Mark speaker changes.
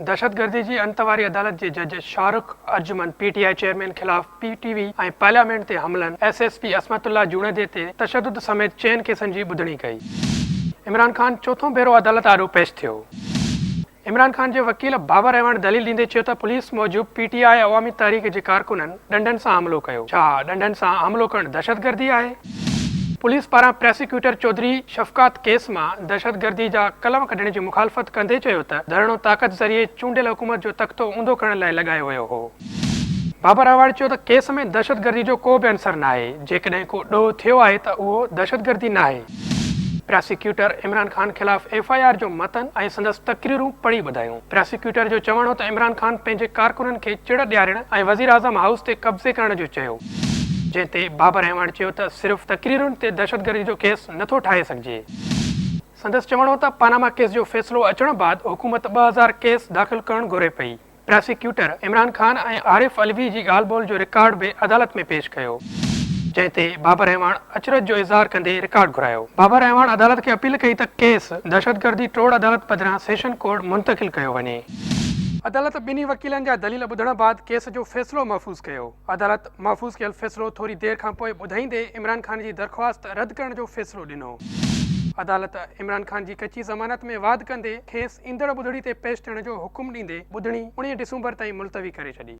Speaker 1: دهشتگردي جي انت واري عدالت جي جج Shahrukh Arjumand P T I chairman خلاف پي ٽي وي ۽ پارليامينٽ تي حملن، S S P Ismatullah Junejo تي تشدد سميت چئن ڪيسن جي ٻڌڻي ڪئي. عمران خان چوٿون ڀيرو عدالت آڏو پيش ٿيو. عمران خان جي وڪيل بابر اعواڻ دليل ڏيندي چيو ته پوليس موجب پي ٽي آء عوامي تحريڪ جي ڪارڪنن ڏنڊن سان حملو ڪيو، ڇا ڏنڊن سان حملو ڪرڻ دهشتگردي آهي؟ پوليس پاران پراسيڪيوٽر چوڌري شفقات ڪيس مان دهشتگردي جا قلم ڪڍڻ جي مخالفت ڪندي چيو ته ڌرڻو طاقت ذريعي چونڊيل حڪومت جو تختو اونڌو ڪرڻ لاء لڳايو ويو هو. بابر اعواڻ چيو ته ڪيس ۾ دهشتگردي جو ڪو به عنصر ناهي، جيڪڏهن ڪو ڏوهه ٿيو آهي ته اهو دهشتگردي ناهي. پراسيڪيوٽر عمران خان خلاف ايف I R جو متن ۽ سندس تقريرون پڙهي ٻڌايون. پراسيڪيوٽر جو چوڻ هو ته عمران خان پنهنجي ڪارڪنن کي چڙ ڏيارڻ ۽ وزيراعظم هائوس تي قبضي ڪرڻ جو چيو. جنهن تي بابر اعواڻ چيو ته صرف تقريرن تي دهشتگردي جو ڪيس نٿو ٺاهي سگهجي. سندس چوڻ هو ته پاناما ڪيس جو فيصلو اچڻ بعد حڪومت 2000 ڪيس داخل ڪرڻ گهري پئي. پراسيڪيوٽر عمران خان ۽ عارف علوي جي ڳالهه ٻولهه جو رڪارڊ به عدالت ۾ پيش ڪيو. جنهن تي بابر اعواڻ اچرج جو اظهار ڪندي رڪارڊ گهرايو. بابر اعواڻ عدالت کي اپيل ڪئي ته ڪيس دهشتگردي ٽوڙ عدالت بدران سيشن ڪورٽ منتقل ڪيو وڃي. عدالت ٻنهي وڪيلن جا دليل ٻڌڻ بعد ڪيس جو فيصلو محفوظ ڪيو. عدالت محفوظ ڪيل فيصلو ٿوري دير کانپوء ٻڌائيندي عمران خان جي درخواست رد ڪرڻ جو فيصلو ڏنو. عدالت عمران خان جي ڪچي ضمانت ۾ واڌ ڪندي کيس ايندڙ ٻڌڻي تي پيش ٿيڻ جو حڪم ڏيندي ٻڌڻي 19 ڊسمبر تائين ملتوي ڪري ڇڏي.